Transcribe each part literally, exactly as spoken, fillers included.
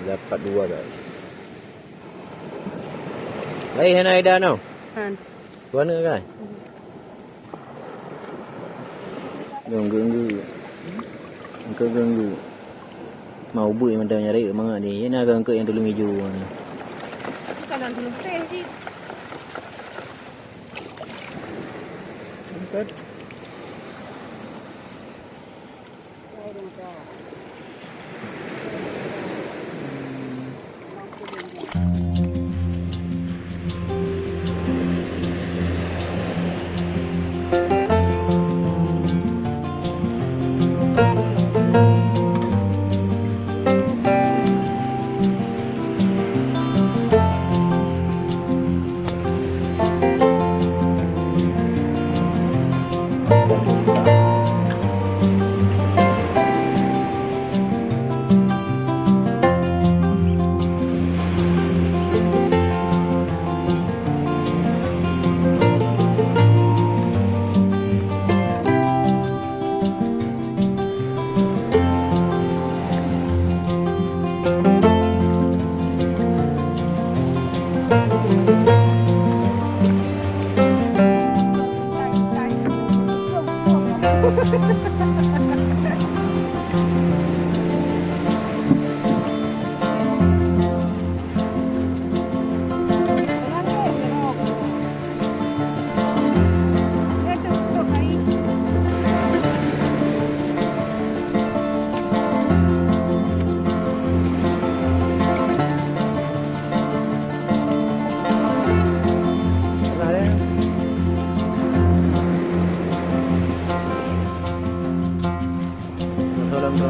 Dapat dua, guys. Hai, hana ida no. Han. Tuan ke, guys? Genggu, genggu. Genggu, genggu. Mau bui mantap nyari mangat ni. Ini agak engkau yang tulung hijau. Bukan tulung teh je. Angkat. Tolong, tolong.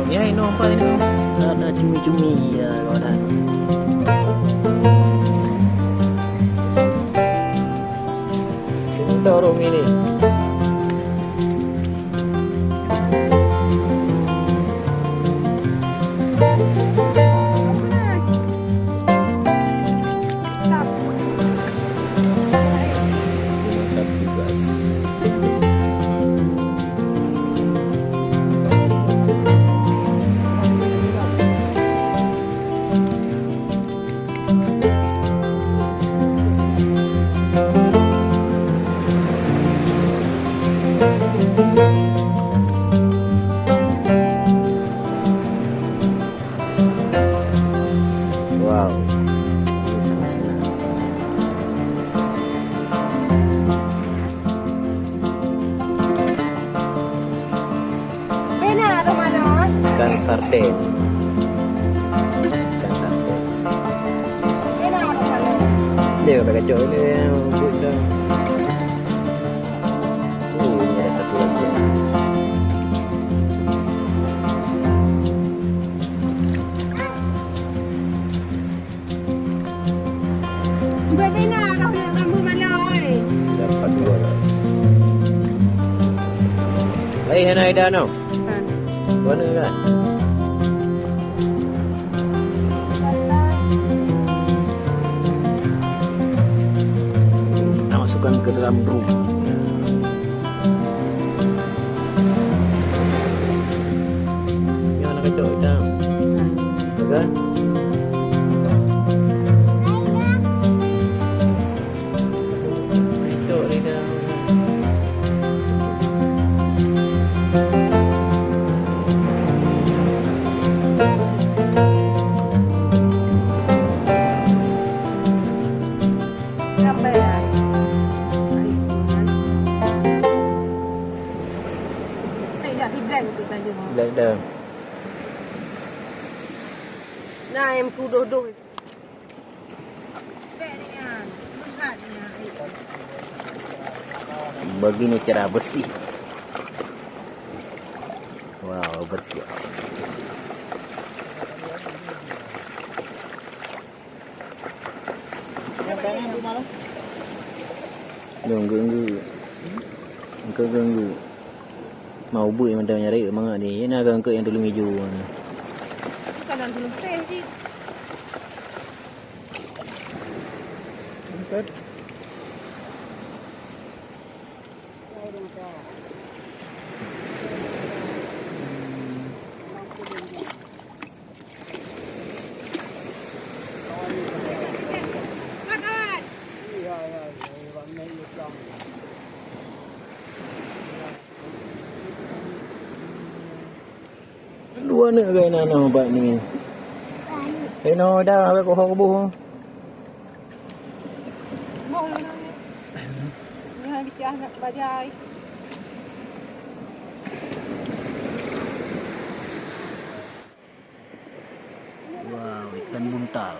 Ya, ini umpan ini. Ada cumi-cumi, ya, kawan. Cumi tahu ini. Wow. Ini sangat enak. Bena tu mana? Ikan sarden. Ikan sarden. Bena tu mana? Dia dah kacau dia. Buat dah. Oh, ini ada satu lagi. Buat bina kau nak rambu malam, oi. Dapat dua lah. Hai, hana ida no. Ha. Mana kan? Nak masukkan ke dalam drum. Yang nak kacau kita. Kan? Kacau kita. Sampai dah. Hai, Tuhan. Teh, jak si Blank tu tanya. Blank dah. Nah, yang sudoh-doh. Begini cara bersih. Wow, bersih. Genggu, genggu. Genggu, genggu. Mau bui mantap nyari mangat ni. Ini agak engkau yang tulung hijau. Bukan tulung teh je. Angkat. Dua aneuk gai na nyoe bak ni. Hei, nyoe dah, aku kohong buh. Wow, ikan buntal.